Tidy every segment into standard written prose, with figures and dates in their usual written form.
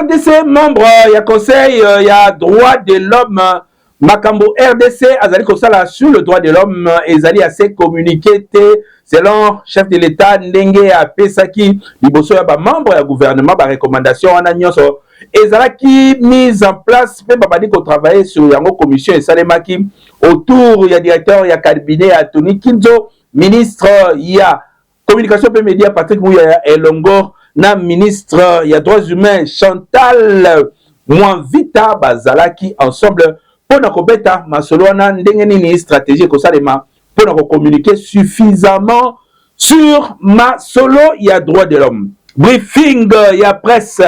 RDC membre ya conseil ya droit de l'homme. Makambo RDC azali kosala sur le droit de l'homme ezali assez communiqué te selon chef de l'État, ndenge apesaki liboso ya bamembre ya gouvernement. Barecommandation wana nyonso ezalaki mise en place mpe babandi kotravailler sur yango. Commission esalemaki autour ya directeur ya cabinet ya Tony Kinzo, ministre ya communication mpe média Patrick Muyaya elongo na ministre ya droits humains Chantal Mwavita. Bazalaki ensemble mpona kobeta masolo wana, ndenge nini stratégie ekosalema mpona kocommuniquer suffisamment sur masolo ya droit de l'homme. Briefing ya presse,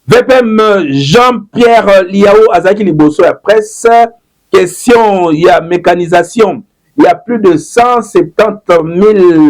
VPM Jean-Pierre Lihau azalaki liboso ya presse. Question ya mécanisation ya plus de 170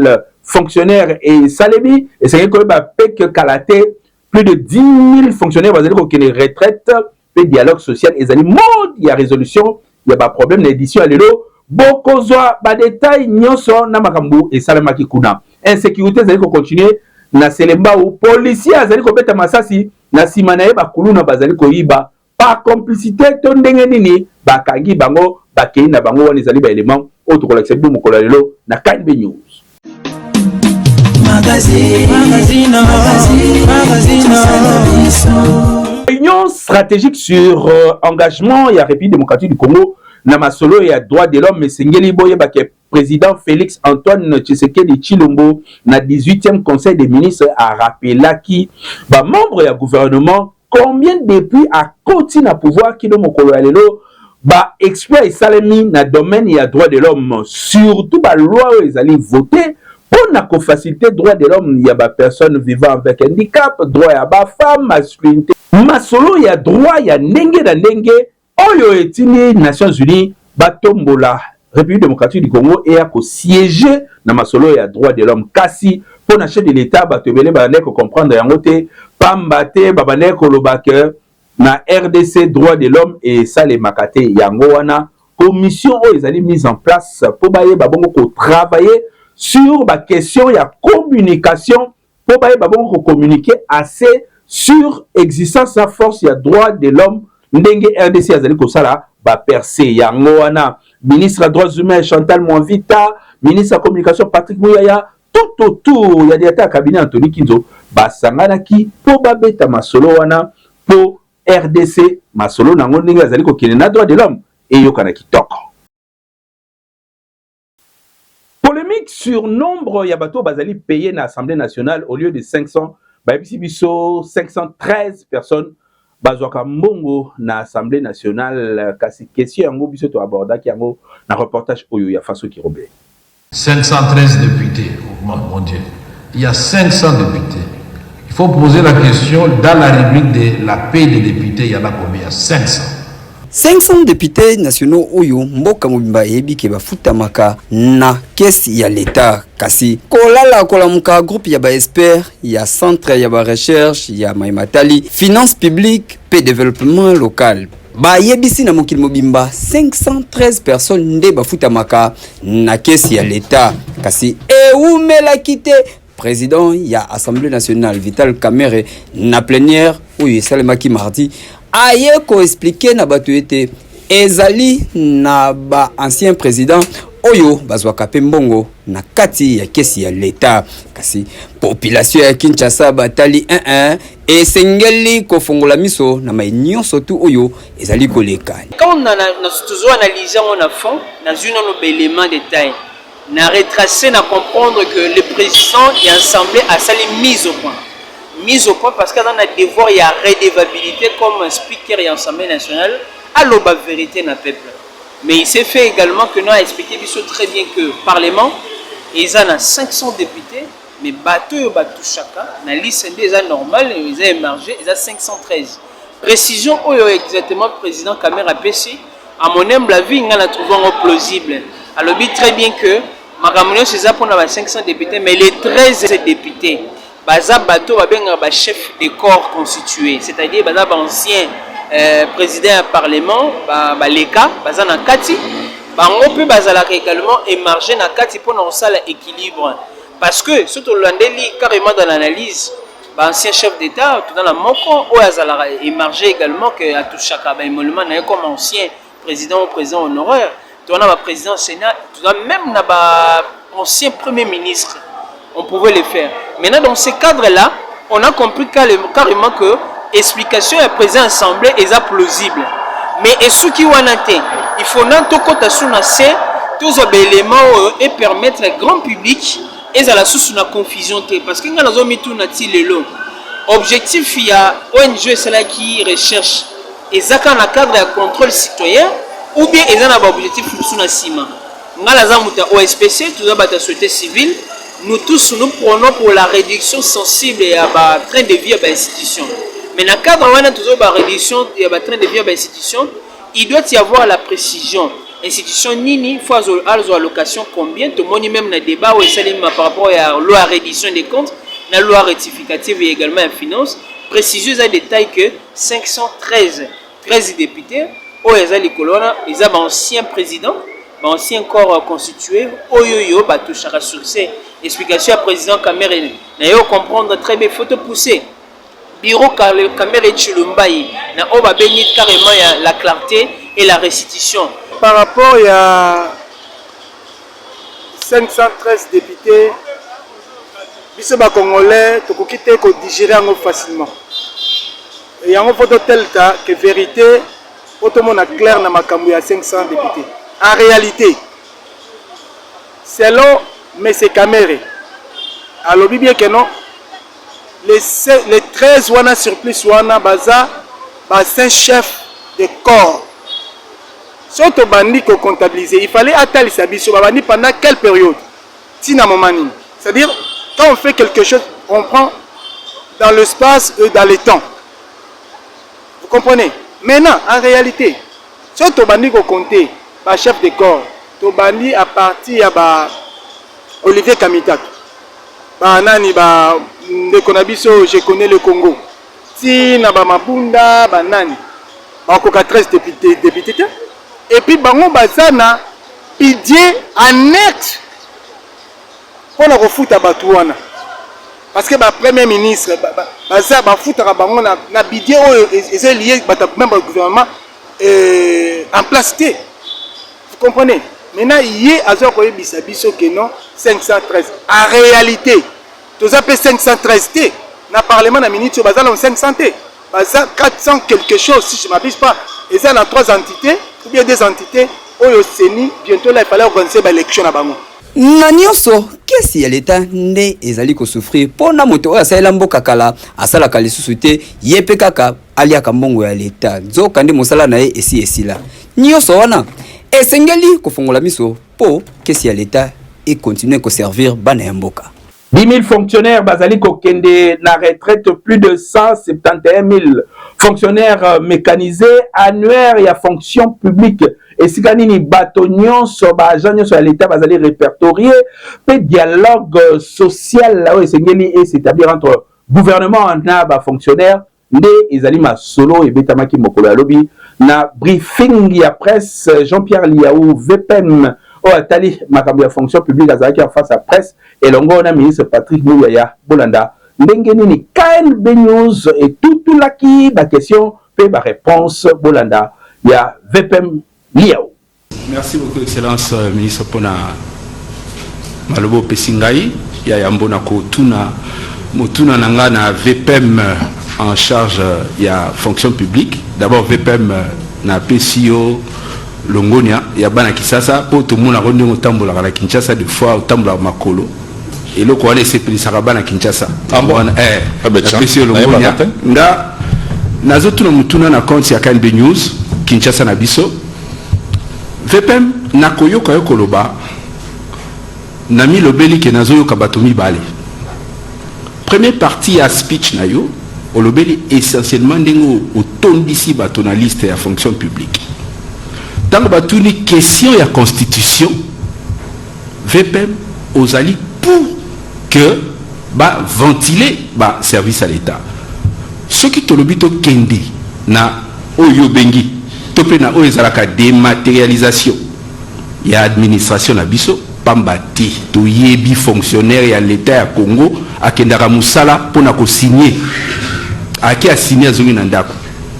000 fonctionnaires esalemi. Esengeli koyeba mpe ke kala te, plus de 10 000 fonctionnaires bazali kokende retraite, mpe dialogue social ezali mode ya résolution ya baproblème. Na édition ya lelo, bokozwa badetail nyonso na makambo esalemaki kuna. Insécurité ezali kocontinuer na Selembao. Policier azali kobeta masasi na nsima na ye, bakuluna bazali koyiba par complicité to ndenge nini, bakangi bango, bakei na bango. Wana ezali baélément oyo tokolakisa bino mokolo ya lelo na KNB News. Magazine, magazine, magazine. Réunion stratégique sur engagement ya République démocratique du Congo na masolo ya droit de l'homme. Esengeli boyebake, président Félix Antoine Tshisekedi Tshilombo, na 18e conseil des ministres, arappelaki bamembre ya gouvernement combien depuis akoti na pouvoir kino mokolo ya lelo, baexploit esalemi na domaine ya droit de l'homme, surtout baloi oyo ezali voté mpona kofaciliter droit de l'homme ya bapersonnes vivant avec handicap, droit ya bafemme, masculinité, masolo ya droit ya ndenge na ndenge oyo etindi Nations Unies batombola République démocratique du Congo eya kosiéger na masolo ya droit de l'homme. Kasi mpo na chef de l'État, bato ebele babandaki kocomprendre yango te, pamba te babandaki koloba ke na RDC droit de l'homme esalemaka te. Yango wana commission oyo ezali mise en place mpo bayeba bongo kotravailler sur baquestion ya communication, mpo bayeba bongo kocommuniquer assez sur existence na force ya droit de l'homme, ndenge RDC azali kosala bapercées. Yango wana ministre ya droits humains Chantal Mwavita, ministre ya communication Patrick Muyaya, tout autour ya directeur ya cabinet Anthony Kinzo, basanganaki mpo babeta masolo wana, mpo RDC masolo nango ndenge azali kokende na droit de l'homme eyokana kitoko. Polémique sur nombre ya bato bazali payé na Assemblée nationale. Au lieu de 500, bayebisi biso 513 personnes bazwaka mbongo na Assemblée nationale. Kasi question yango, biso toabordaki yango na reportage oyo ya Faso Kirobe. 513 députés, oh, mon Dieu, il y a 500 députés. Il faut poser la question, dans la rubrique de la paie des députés, il y en a combien? 500. 500 députés nationaux oyo mboka mobimba eyebi ke bafutamaka na caisse ya leta. Kasi kolala kolamuka, groupe ya baexpert ya centre ya barecherche ya maimatali finance publique mpe développement local bayebisi na mokili mobimba 513 personnes nde bafutamaka na caisse ya leta. Kasi ewumelaki te, président ya Assemblée nationale Vital Kamerhe, na plénière oyo esalemaki mardi, aye koexpliquer na bato ete ezali na baancien président oyo bazwaka mpe mbongo na kati ya caisse ya leta. Kasi population ya Kinshasa batali 11 esengeli kofongola miso na mai nyonso tu oyo ezali koleka. Quand tozo analyse yango na fond, nazwi nano baélément de taille na retracer, na comprendre que le président ya assemblée asali mise au point, mise au point parce qu'aza na devoir ya redevabilité comme speaker ya Assemblée nationale, aloba vérité na peuple. Mais il s'est fait également que nous a expliqué biso très bien que parlement eza na 500 députés, mais bato oyo batouchaka na liste nde eza normal, eza émargé, eza 513. Précision oyo exactement président Kamerhe apesi, à mon humble avis, nga na trouve yango plausible. Alobi très bien que makambo nyonso eza mpona ba 500 députés, mais les 13 députés baza bato babengaka bachef de corps constitué, c'est-à-dire baza baancien président ya parlement, baleka baza na kati. Bango mpe bazalaka également émargé na kati mpona kosala équilibre, parce que soki tolandeli carrément dans l'analyse, Ba ancien chef d'État, toza na moko oyo azalaka émargé également que atouchaka ba émolument na ye comme ancien président ou président honoraire. Toza na ba président Sénat, toza même na ba ancien premier ministre. On pouvait le faire. Maintenant, dans ce cadre-là, on a compris carrément que explication ya président assemblée eza plausible. Mais esuki wana te, il faut na tokota su na se, tozwa baélément oyo et permettre grand public ezala susu na confusion te, parce que ngai nazomituna ti lelo, objectif ya ONG esalaki recherche eza kaka na cadre ya contrôle citoyen ou bien eza na baobjectif mosusu na nsima? Ngai naza moto ya OSPC, toza bato ya société civile. Nous tous, nous prenons pour la réduction sensible ya batrain de vie ya bainstitution. Mais na cadre wana tozo baréduction ya batrain de vie ya bainstitution, il doit y avoir la précision: institution nini faut azwa allocation combien. Tomoni même na débat oyo esalemi par rapport ya loi ya reddition des comptes na loi rectificative et également ya finance, précision eza détail que 513 13 députés oyo eza likolo wana eza baancien président, baancien corps constitué oyo oyo batouchaka. Succès explication ya président Kamerhe na ye, comprendre très bien, faut pousser bureau Kamerhe Tshilumbayi na oyo babengi carrément ya la clarté et la restitution. Par rapport ya 513 députés, biso bacongolais tokoki te kodigérer yango facilement. Yango faut totelta ke vérité po tomona clair na makambo ya 500 députés. En réalité, selon M. Kamerhe, alobi bien que non, les 13 wana surplus wana baza ba chef de corps. So tobandi kocomptabiliser, il fallait atalisa biso babandi pendant quelle période, ntina moment nini. C'est-à-dire, quand on fait quelque chose, on prend dans l'espace et dans le temps, vous comprenez? Maintenant, en réalité, so tobandi kocompter bachef de corps, tobandi à partir ya ba Olivier Kamitatu, banani, ba ndeko na biso Je connais le Congo, ntina bamabunda, banani, bakoka 13 député te. Et puis bango baza na budget annexe mpona kofuta bato wana, parce que bapremier ministre baza bafutaka bango na budget oyo eza lié bato même gouvernement en place te, vous comprenez? Maintenant, ye azwa koyebisa biso ke non, 513. En réalité, toza mpe 513 te na parlement. Na minute oyo baza na 500 te, baza 400 quelque chose, si je m'abuse pas. Eza na trois entités ou bien deux entités oyo CENI bientôt là, il fallait organiser baélection na bango. Na nyonso, caisse ya leta nde ezali kosouffrir mpo na moto oyo asalela mboka kala asalaka lisusu te, ye mpe kaka aliaka mbongo ya leta, nzoka nde mosala na ye esi esila. Nyonso wana esengeli kofongola miso mpo caisse ya leta ekontinue koservir bana ya mboka. 10 000 fonctionnaires bazali kokende na retraite, plus de 171 000 fonctionnaires mécanisés. Annuaire ya fonction publique, esika nini bato nyonso, baagent nyonso ya leta bazali répertorié, mpe dialogue social oyo esengeli es'établir entre gouvernement na bafonctionnaire, nde ezali masolo ebetamaki mokolo ya lobi na briefing ya presse. Jean-Pierre Lihau, VPM oyo atali makambo ya fonction publique, azalaki en face ya presse elongo na ministre Patrick Muyaya. Bolanda ndenge nini KNB News etutulaki baquestion mpe baréponse. Bolanda ya VPM Lihau. Merci beaucoup, Excellence ministre, mpona maloba opesi ngai ya yambo na kotuna motuna na ngai na VPM en charge ya fonction publique. D'abord, VPM, napesi yo longonia ya bana Kisasa mpo tomonaka ndenge otambolaka na Kinshasa. Des fois otambolaka makolo, eloko wana esepelisaka bana Kinshasa. Ah bon? Wana, Ah ben, tiens, napesi yo longonia. Nayebaka te. Nga nazotuna motuna na compte ya KNB News Kinshasa na biso. VPM, nakoyoka yo koloba na milobeli ke nazoyoka bato mibale. Première partie ya speech na yo, olobeli essentiellement ndenge otondisi bato na liste ya fonction publique. Ntango batuni question ya constitution, VPM, ozali pour que baventile baservice à l'État. Soki tolobi tokende na oyo obengi to mpe na oyo ezalaka dématérialisation ya administration na biso. Pamba te toyebi fonctionnaire ya l'etat ya Congo akendaka mosala pona ko signer. Ake a signer azongi na ndako.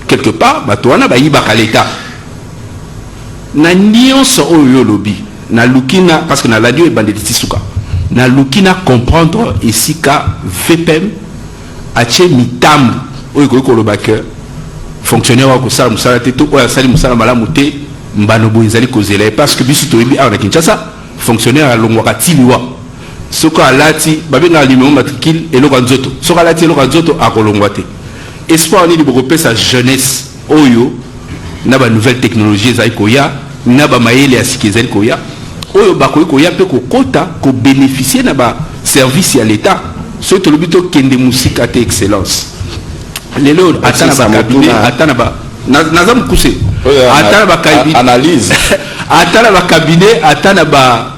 Quelque part bato wana bayibaka l'etat. Na nionso oyo yo olobi, naluki na, parce que nalandi yo ebandeli ti suka, naluki na comprendre esika VPM atie mitambu oyo ekoki koloba que fonctionnaire oyo akosala mosala te to oyo asali mosala malamu te, mbano boye ezali kozela ye. Parce que biso toyebi awa na Kinshasa, fonctionnaire alongwaka ti liwa. Soki alati, babengaka numero matricule eloko ya nzoto, soki alati eloko ya nzoto akolongwa te. Espoir nini bokopesa jeunesse oyo na ba nouvelle technologie ezali koya, na ba mayele ya sika ezali koya, oyo bakoki koya mpe kokota ko beneficier na ba service ya l'Etat? Soki tolobi tokende mosika te, excellence, lelo oyo ata na ba cabinet, ata na ba, naza mokuse, ata na ba cabinet, analyse, ata na ba cabinet, ata na ba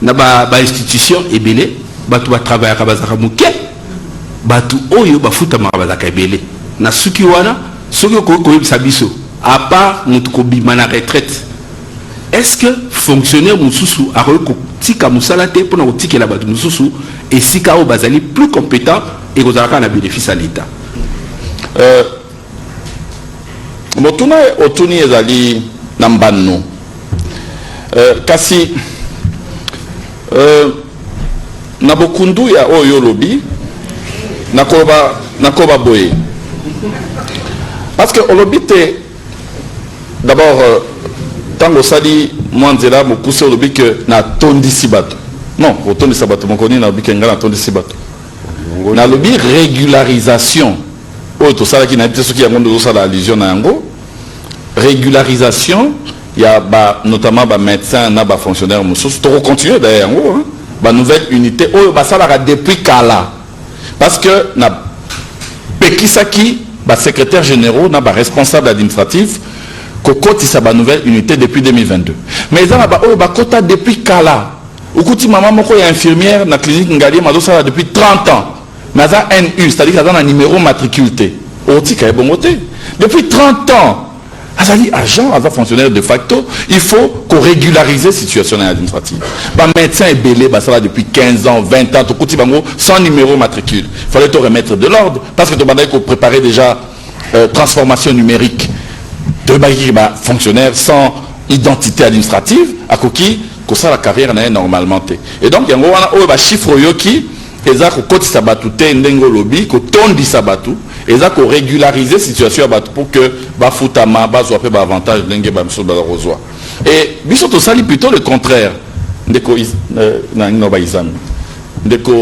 na ba ba institution ebele, bato ba travaillaka bazalaka moke, bato oyo bafutamaka bazalaka ebele. Na suki wana, soki okoki koyebisa biso, à part moto kobima na retraite, est-ce que fonctionnaire mosusu akoki kotika mosala te mpona kotikela bato mosusu esika oyo bazali plus compétent, ekozala kaka na bénéfice ya l'État? Motuna otuni ezali na mbano, kasi na bokundu ya oyo olobi, nakoloba boye, parce que olobi te d'abord, ntango osali mwa nzela mokuse, olobi ke natondisi bato. Non, otondisa bato moko nini? Nalobi ke ngai natondisi bato? Nalobi régularisation oyo tosalaki, nayebi te soki yango nde ozosala allusion na yango, régularisation ya ba, notamment bamédecin na bafonctionnaire mosusu. Tokocontinue d'ailleurs yango, hein, banouvelle unité oyo basalaka depuis kala, parce que na pekisaki basecrétaire généraux na baresponsable administratif kokotisa banouvelle unité depuis 2022, mais eza na baoyo bakota depuis kala. Okuti mama moko ya infirmière na clinique Ngaliema, azosala depuis 30 ans, mais aza NU, c'est-à-dire aza na numéro matricule te. Otika ye bongo te. Depuis 30 ans azali agent, aza fonctionnaire de facto. Il faut korégulariser situation na administrative. Bamédecin ebele basala depuis 15 ans, 20 ans, tokuti bango sans numéro matricule. Fallait to remettre de l'ordre, parce que tobandaki kopréparer déjà transformation numérique. Toyebaki bafonctionnaire sans identité administrative akoki kosala carrière na ye normalement te. Et donc yango wana oyo bachiffre oyoki eza kokotisa bato te ndenge olobi, kotondisa bato eza korégulariser situation ya bato pour que bafutama, bazwa mpe baavantage ndenge bamisusu baza kozwa. Et biso tosali plutôt le contraire, ndeko nano baizami, ndeko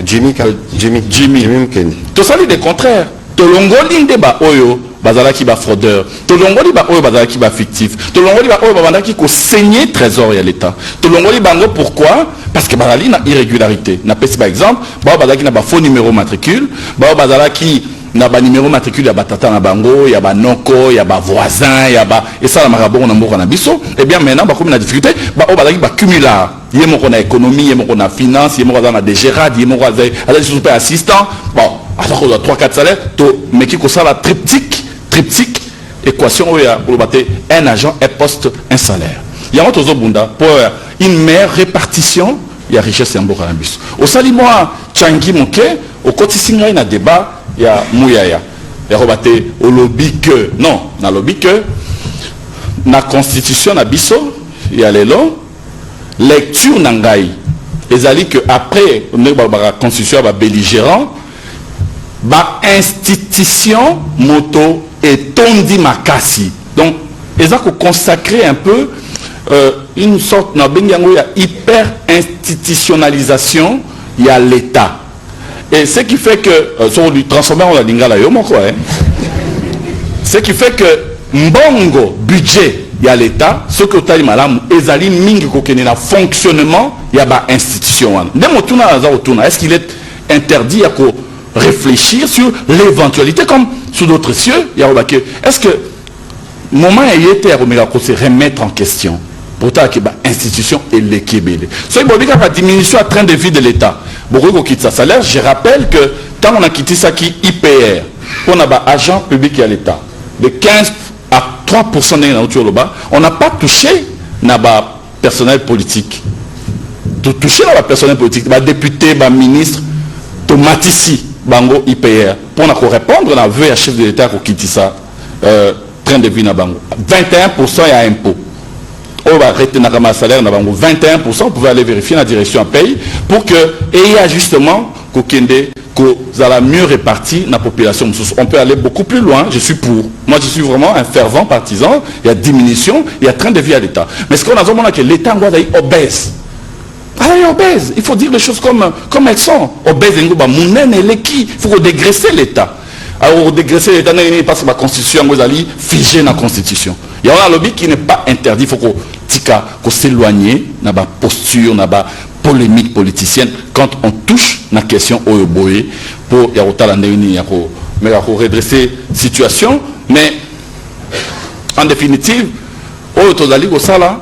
Jimmy, Jimmy. Jimmy. Jimmy Mkendi. Tosali le contraire. Tolongoli nde baoyo bazalaki bafraudeur, tolongoli baoyo bazalaki bafictif, tolongoli baoyo babandaki kosaigner trésor ya l'État. Tolongoli bango pourquoi? Parce que bazali na irrégularité. Napesi baexemple: baoyo bazalaki na bafaux numéro matricule, baoyo bazalaki na banuméro matricule ya batata na bango, ya banoko, ya bavoisin, ya ba esalamaka bongo na mboka na biso. Eh bien, maintenant bakomi na difficulté. Baoyo bazalaki bacumulard, ye moko na économie, ye moko na finance, ye moko aza na DGRAD, ye moko aza lisusu mpe assistant, bon, aza kozwa 3 4 salaire. Tomeki kosala triptyque, triptyque équation oyo ya koloba te un agent, un poste, un salaire. Yango tozobunda mpo une meilleure répartition ya richesse ya mboka na biso. Osali mwa tchangi moke, okotisi ngai na débat ya Muyaya ya koloba te. Olobi ke non, nalobi ke na constitution na biso ya lelo, lecture na ngai ezali que après ndenge balobaka constitution ya babelligérant, bainstitution moto etondi makasi. Donc eza koconsacrer un peu une sorte, nabengi yango ya hyper institutionnalisation ya l'État, et ce qui fait que so transformer yango na lingala yo moko, hein. Ce qui fait que mbongo, budget ya l'État, soki otali malamu, ezali mingi kokende na fonctionnement ya bainstitution wana. Nde motuna aza kotuna: est ce qu'il est interdit ya ko réfléchir sur l'éventualité, comme sous d'autres cieux, ya koloba ke est ce que moment eye te ya komeka kose remettre en question pourtant ke bainstitution eleki ebele? Soki bolobi kaka diminution ya train de vie de l'État, bokoki kokitisa salaire. Je rappelle que ntango nakitisaki IPR mpona baagent public ya l'État de 15 à 3, ndenge nauti oloba, on n'a pas touché na bapersonnel politique. Totouche na bapersonnel politique, badéputé, baministre, tomatisi bango IPR mpona korépondre na vœu ya chef de l'État ya kokitisa train de vie na bango. 21 ya impôt oyo baretenaka masalaire na bango, 21, vous pouvez aller vérifier na direction ya paye, pour que eya justement kokende kozala mieux réparti na population mosusu. On peut aller beaucoup plus loin, je suis pour. Moi, je suis vraiment un fervent partisan ya diminution ya train de vie à l'État. Mais ce qu'on azomona ke l'État yango azali obèse, azali obèse. Il faut dire les choses comme elles sont. Obèse yango bamonene eleki, il faut kodégraisser l'État. Alors redégraisser l'État ndenge nini? Parce que baconstitution yango ezali figé na constitution. Yango alobi qui n'est pas interdit. Il faut kotika kos'éloigner na baposture, na bapolémique politicienne quand on touche na question oyo boye, mpo ya kotala ndenge nini ya komeka koredresser situation. Mais en définitive, oyo tozali kosala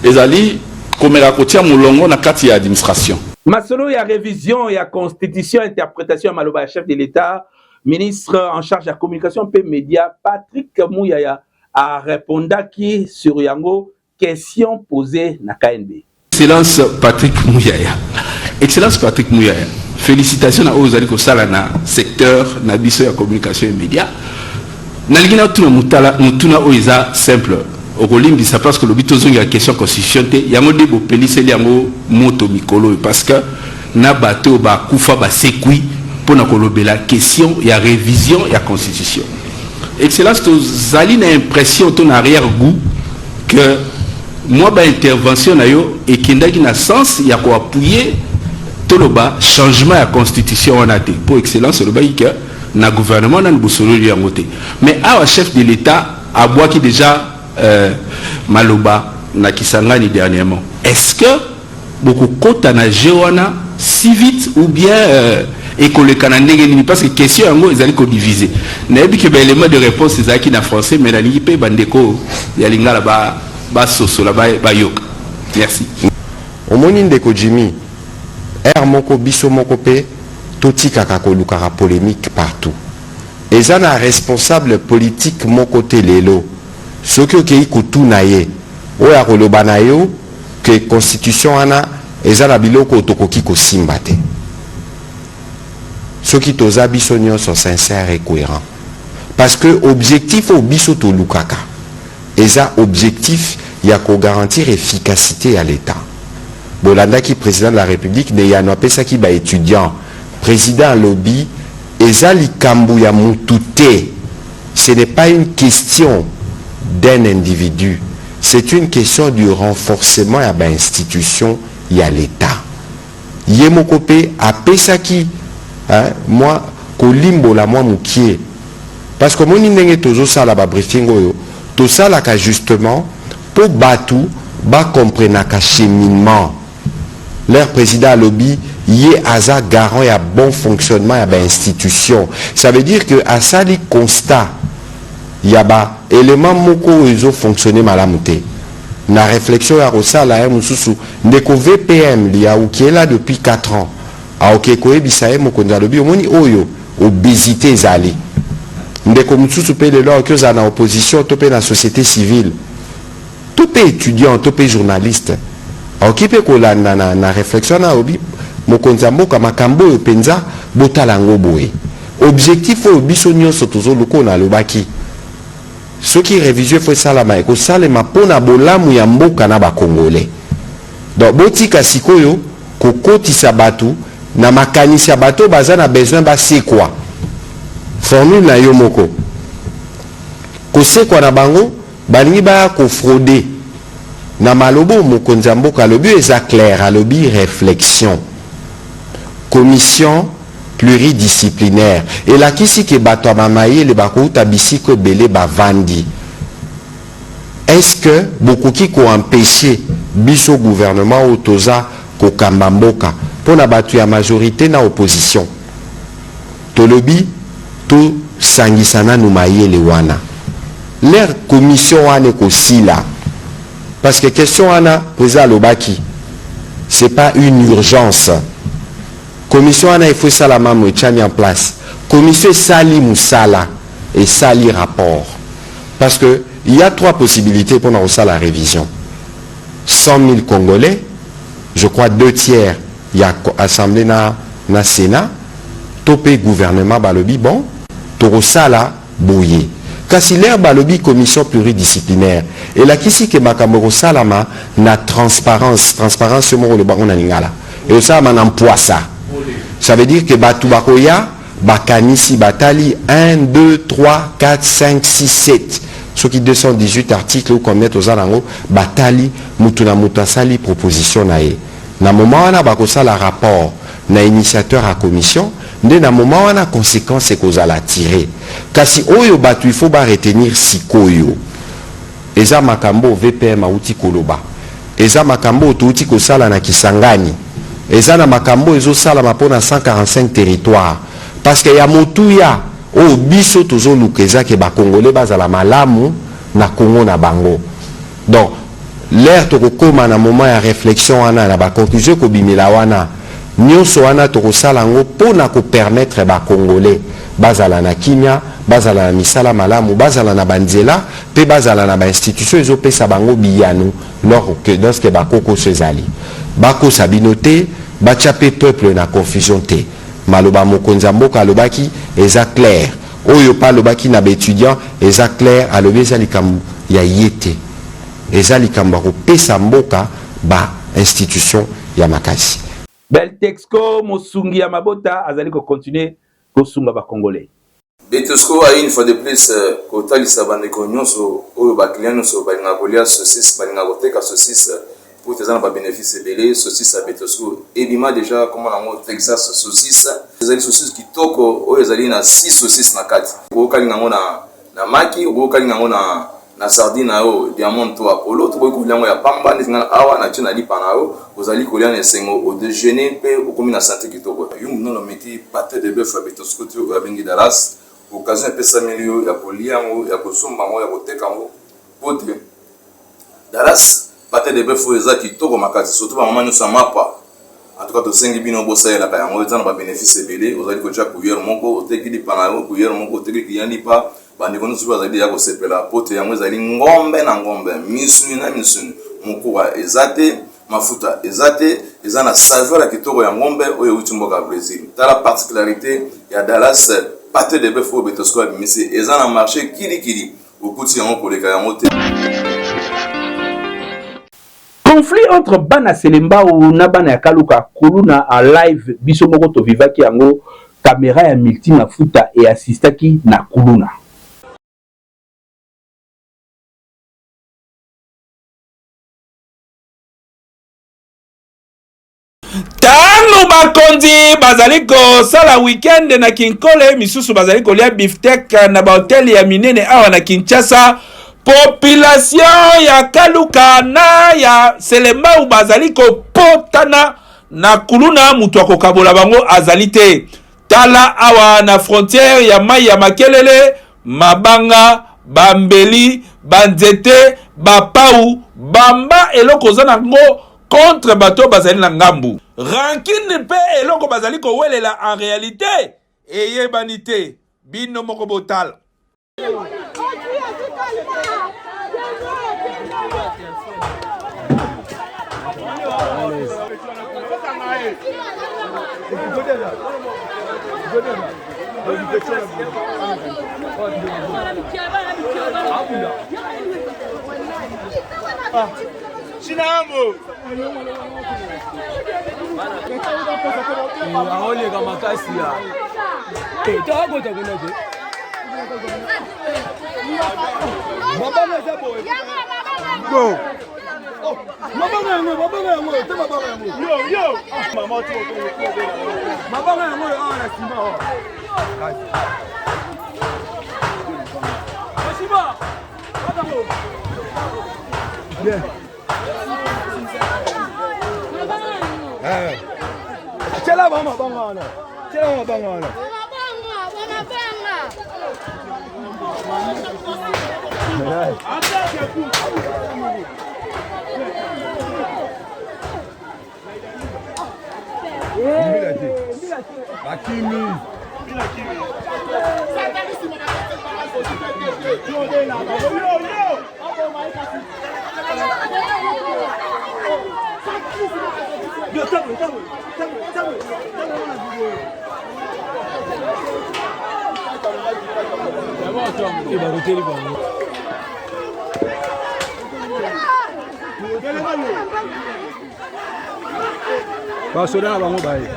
ezali komeka kotia molongo na kati ya administration. Masolo ya révision ya constitution, interprétation ya maloba ya chef de l'État, ministre en charge ya communication mpe média Patrick Muyaya arépondaki sur yango, question posée na KNB. Excellence Patrick Muyaya, Excellence Patrick Muyaya, félicitations na oyo ozali kosala na secteur na biso ya communication et média. Nalingi natuna motuna oyo eza simple, okolimbisa, parce que lobi tozongela question constitution te. Yango nde bopeliseli yango moto mikolo oyo, parce que na bato oyo bakufa basekwi mpona kolobela question ya révision ya constitution. Excellence, tozali na impression to na arrière goût que mwa baintervention na yo ekendaki na sens ya koappuyer, toloba, changement ya constitution wana te, mpo Excellence olobaki ke na gouvernement nani bosololi yango te. Mais awa chef de l'État abwaki déjà maloba na Kisangani dernièrement. Est-ce que bokokota na jeu wana si vite ou bien ekoleka na ndenge nini? Parce que question yango ezali kodivise. Nayebi ke baélément de réponse ezalaki na français, mais nalingi mpe bandeko ya lingala basosola, bayoka. Merci. Omoni, ndeko Jimmy, ere moko biso moko mpe totikaka kolukaka polémique partout. Eza na responsable politique moko te lelo, soki okei kotuna ye, oyo akoloba na yo ke constitution wana eza na biloko oyo tokoki kosimba te. Soki toza biso nyonso sincère et cohérent, parce que objectif oyo biso tolukaka eza objectif ya kogarantir efficacité ya l'État. Bolandaki président de la République na eyano apesaki baétudiant. Président alobi eza likambo ya mutu te, ce n'est pas une question d'un individu, c'est une question du renforcement ya bainstitution ya l'État. Ye moko mpe apesaki, hein, mwa kolimbola mwa mokie, parce que omoni ndenge tozosala babriefing oyo tosalaka justement mpo bato bakomprenaka cheminement. Leur président alobi ye aza garant ya bon fonctionnement ya bainstitution. Ça veut dire que asali constat ya baélément moko oyo ezofonctionne malamu te. Na réflexion ya kosala ye mosusu, ndeko VPM Liauki ela depuis 4 ans, aoke koyebisa ye mokonzi alobi omoni oyo obésité ezali. Ndeko mosusu mpe lelo aoki ozala na opposition to mpe na société civile to mpe étudiant to mpe journaliste, aoki mpe kolanda na réflexion na alobi mokonzi ya mboka makambo oyo mpenza botala yango boye. Objectif oyo biso nyonso tozoluka, oyo nalobaki, soki révision efo esalama, ekosalema mpona bolamu ya mboka na bakongolais. Donc botika sikoyo kokotisa bato na makanisi ya bato oyo baza na besoin basekwa. Formule na yo moko, kosekwa na bango, balingi baya kofraude na maloba oyo mokonzi ya mboka alobi. Oyo eza clair, alobi réflexion, commission pluridisciplinaire elakisi ke bato ya bamayele bakouta bisika ebele bavandi. Est-ce que bokoki koempêche biso gouvernement oyo toza kokamba mboka, mpona bato ya majorité na opposition, tolobi tosangisa nanu mayele wana? Leur commission wana ekosila, parce que question wana président alobaki c'est pas une urgence. Commission wana ifo esalama mo etiami en place. Commission esali mosala, esali rapport, parce que il y a trois possibilités mpona kosala révision: 100 000 Congolais. Je crois deux tiers ya assemblée na, na Sénat to mpe gouvernement balobi bon, tokosala boye. Kasi l'heure balobi commission pluridisciplinaire, elakisi ke makambo ekosalama na transparence. Transparence, yo moko oloba ngo na lingala, ekosalama na mpwasa. Ça veut dire que bato bakoya, bakanisi, batali 1, 2, 3, 4, 5, 6, 7, soki 218 article ou combien toza nango, batali, mutu na mutu asali proposition na ye. Na moment wana bakosala rapport na initiateur ya commission, nde na moment wana conséquence ekozala tiré. Kasi oyo bato il faut baretenir sikoyo eza makambo VPM auti koloba, eza makambo oyo touti kosala na Kisangani, eza na makambo ezosalama mpona 145 territoire, parce que ya motuya oyo biso tozoluka eza ke bakongole bazala malamu na Kongo na bango. Donc l'heure tokokóma na moment ya réflexion wana, na baconclusion ekobimela wana, nyonso wana tokosala yango mpona kopermettre bakongolais bazala na kimia, bazala na misala malamu, bazala na banzela mpe bazala na bainstitution ezopesa bango biyano lorsque bakokoso ezali. Bakosa bino te, batya mpe peuple na confusion te. Maloba mokonzi ya mboka alobaki eza clair, oyo mpe alobaki na baétudiant eza clair. Alobi eza likambo ya ye te, eza likambo ya kopesa mboka bainstitution ya makasi. Beltexco, mosungi ya mabota, azali kocontinuer kosunga bacongolais. Betosco aye une fois de plus kotalisa bandeko nyonso oyo, baclient nyonso balingaka kolia saucisse, balingaka koteka saucisse, po ete eza na babénéfice ebele. Saucisse ya Betosco ebima déjà, komona yango Texas saucisse. Ezali saucisse kitoko oyo ezali na 6 saucisse na kati. Okokalinga yango na maki, okokalinga yango na sardine na yo Diamond to Apollo, tokoki kolia yango ya pamba neti ngai awa na tie na lipa na yo, ozali kolia na esengo, odéjeuner mpe okomi na santé kitoko. Yo nono omeki pâté de bœuf ya Betosco te, oyo abengi Dallas, occasion epesameli yo ya kolia yango, ya kosomba yango, ya koteka yango, po te Dallas pâté de bœuf oyo eza kitoko makasi, surtout bamama nyonso ya mapa. En tout cas, tosengi bino bosalelaka yango, eza na babénéfice ebele. Ozali kotia cuillère moko, oteki lipa na yo, cuillère moko oteki client lipa, bandeko nyonso mpe bazali deya kosepela, po te yango ezali ngombe na ngombe, misuni na misuni, mokuwa eza te, mafuta eza te, eza na saveur ya kitoko ya ngombe oyo euti mboka ya Brésil. Tala particularité ya Dallas pâté de bœuf oyo Betosco abimisi, eza na marché kilikili, okuti yango koleka yango te. Conflit entre bana Selembao na bana ya Kaluka, kuluna en live, biso moko tovivaki yango, caméra ya Multi Mafuta eassistaki na kuluna. Ntango bakonzi bazali kosala weekend na Kinkole, misusu bazali kolia bifteck na bahotel ya minene awa na Kinshasa, population ya Kaluka na ya Selembao bazali kopotana na kuluna, moto akokabola bango azali te. Tala awa na frontière ya mai ya Makelele, mabanga, bambeli, banzete, bapau, bamba eloko oza nango contre bato bazali na ngambu. Rancune mpe eloko bazali kowelela en réalité eyebani te. Bino moko botala. Aoleka makasi ya toakota kuna te, mabanga eza boye, mabanga yango, mabanga yango te, mabanga yango, mabanga yango awa na nsima awa. Bien. Tiela bango mabanga wana. Tiela bango mabanga wana. Mbila te. Bakimi. Basoda na bango baye.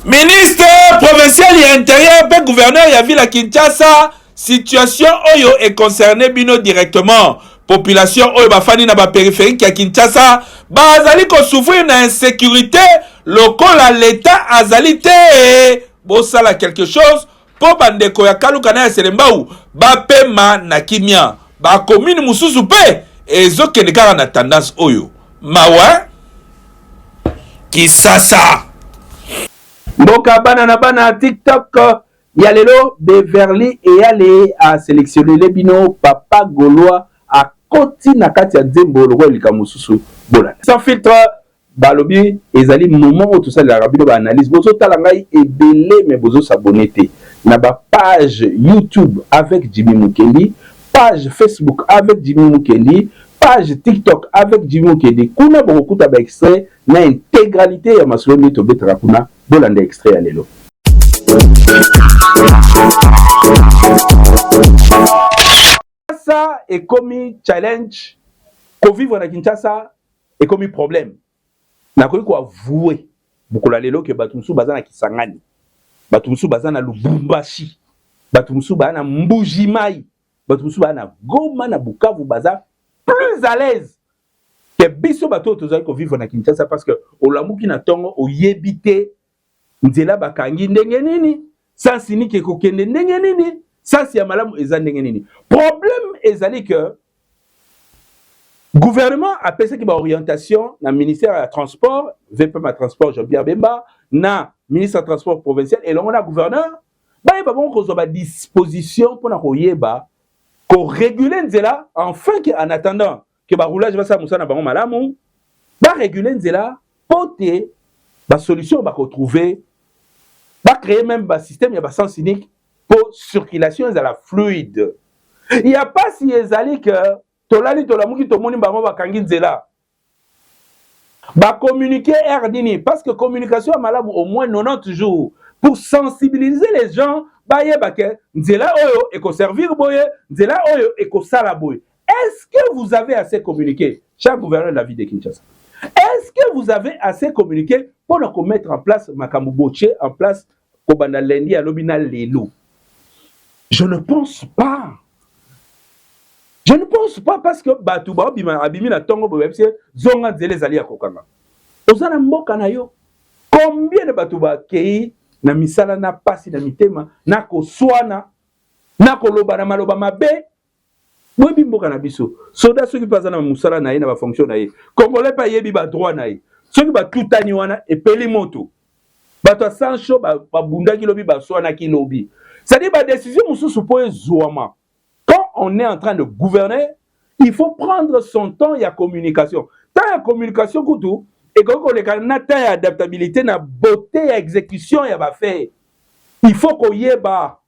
Ministre provincial ya interieur mpe gouverneur ya ville ya Kinshasa, situation oyo e concerne bino directement. Population oyo bafandi na ba périphérique ya Kinshasa bazali ko souffrir na insécurité lokola l'État azali te. Bosala quelque chose mpo bandeko ya Kaluka na ya Selembao bapema na kimia. Ba commune mosusu mpe ezokende kaka na tendance oyo. Mawa Kisasa. Mboka bana na bana TikTok ya lelo Beverly Eyale a selectionnele bino Papa Gaulois akoti na kati ya nzembo lokola likambo mosusu bolanda. Sans filtre balobi ezali moment oyo tosalelaka bino ba analyse bozotala ngai ebele mais bozo s'abonner te na ba page YouTube avec Jimmy Mukendi page Facebook avec Jimmy Mukendi page TikTok avec Jimmy Mukendi kuna bokokuta ba extrait na intégralité ya masolo nde tobetaka kuna bolanda extrait ya lelo. Kinshasa ekomi challenge, kovivre na Kinshasa ekomi problème. Nakoki ko avouer mokolo ya lelo ke bato mosusu baza na Kisangani, bato mosusu baza na Lubumbashi, bato mosusu baza na Mbuji-Mayi, bato mosusu baza na Goma, na Bukavu, baza plus à l'aise ke biso bato oyo tozali kovivre na Kinshasa parce que olamuki na tongo oyebi te nzela bakangi ndenge nini, sens unique ekokende ndenge nini, sens ya malamu eza ndenge nini. Problème ezali que gouvernement apesaki ba orientation na ministère ya transport, VPM ya transport Jean-Pierre Bemba, na ministre ya transport provincial elongo na gouverneur, bayeba bongo kozwa ba disposition mpona koyeba koregule nzela enfin que en attendant que ba roulage basala mosala na bango malamu, ba regule nzela mpo te ba solution bakotrouve, ba créer même ba système ya ba sens unique mpo circulation ezala fluide. Ya pasi ezali que tolali tolamuki tomoni bango bakangi nzela, ba communiquer heure nini? Parce que communication ya malamu au moins 90 jours pour sensibiliser les gens bayeba ke nzela oyo ekoservir boye, nzela oyo ekosala boye. Est-ce que vous avez assez communiqué, cher gouverneur de la ville de Kinshasa? Est-ce que vous avez assez communiqué pour mettre en place makambo botie en place kobanda lundi alobi na lelo? Je ne pense pas. Je ne pense pas parce que bato baobima abimi na ntongo boye bayebisi zonga nzela ezali ya kokanga. Oza na mboka na yo. Combien de bato bakei na misala na pasi na mitema na koswana na koloba na maloba mabe? Boyebi mboka na biso, soda soki mpe aza na mosala na ye na bafonction na ye, congolais mpe ayebi badroit na ye. Soki batutani wana epeli moto, bato ya sancho babundaki lobi, baswanaki lobi. C'est-à-dire badécision mosusu mpo ezwama, quand on est en train de gouverner, il faut prendre son temps ya communication. Temps ya communication kutu ekoki koleka na temps ya adaptabilité na beauté ya exécution ya bafaits. Il faut koyeba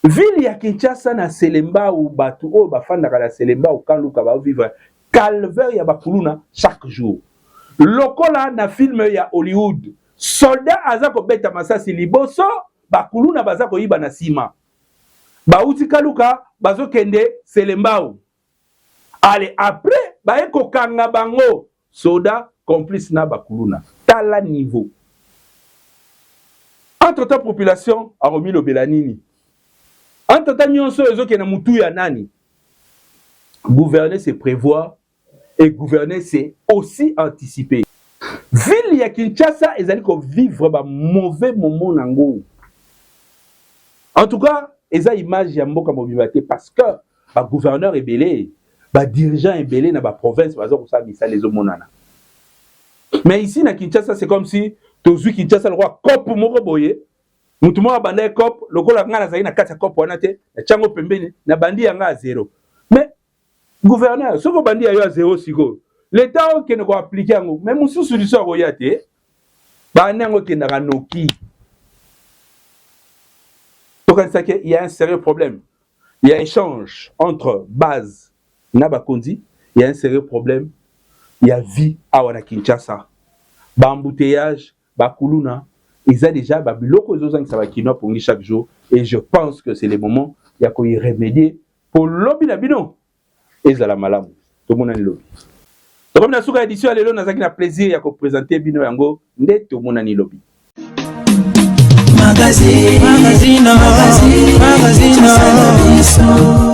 Ville ya Kinshasa na Selembao, batu oyo bafandaka na Selembao Kaluka ba vivre calvaire ya ba kuluna chaque jour. Lokola na film ya Hollywood, soldat aza kobeta masasi liboso, ba kuluna baza koyiba na sima. Bawuti Kaluka bazokende Selembao. Allez après baye kokanga bango. Soda complice na ba kuluna. Tala niveau. Entre temps population akomilobela nini? Entre temps nyonso oyo ezokende na mutu ya nani? Gouverner c'est prévoir et gouverner c'est aussi anticiper. Ville ya Kinshasa ezali ko vivre ba mauvais moments nango. En tout cas, eza image ya mboka mobimba te parce que ba gouverneurs ebele, ba dirigeants ebele na ba provinces baza kosala misala ezomonana. Mais ici na Kinshasa c'est comme si tozwi Kinshasa lokola cope moko boye, mutu moko abanda ye cope lokola ngai nazali na kati ya cope wana te, natya yango pembeni, nabandi ya ngai ya zero. Mais gouverneur, soki obandi ya yo ya zero sikoyo, l'État okende ko appliquer yango, mais mosusu liso akoya te, banda yango ekendaka noki. Tokanisaki il y a un sérieux problème. Il y a échange entre base na bakonzi, il y a un sérieux problème ya vie awa na Kinshasa. Ba embouteillage, ba kuluna, eza déjà ba biloko ezozangisa ba kinois pongi chaque jour et je pense que c'est le moment ya ko y remédier po lobi na bino ezala malamu. Tomonani lobi. Tokomi na suka édition ya lelo, nazalaki na plaisir ya ko présenter bino yango nde tomonani lobi. Magazine, magazine, magazine, magazine.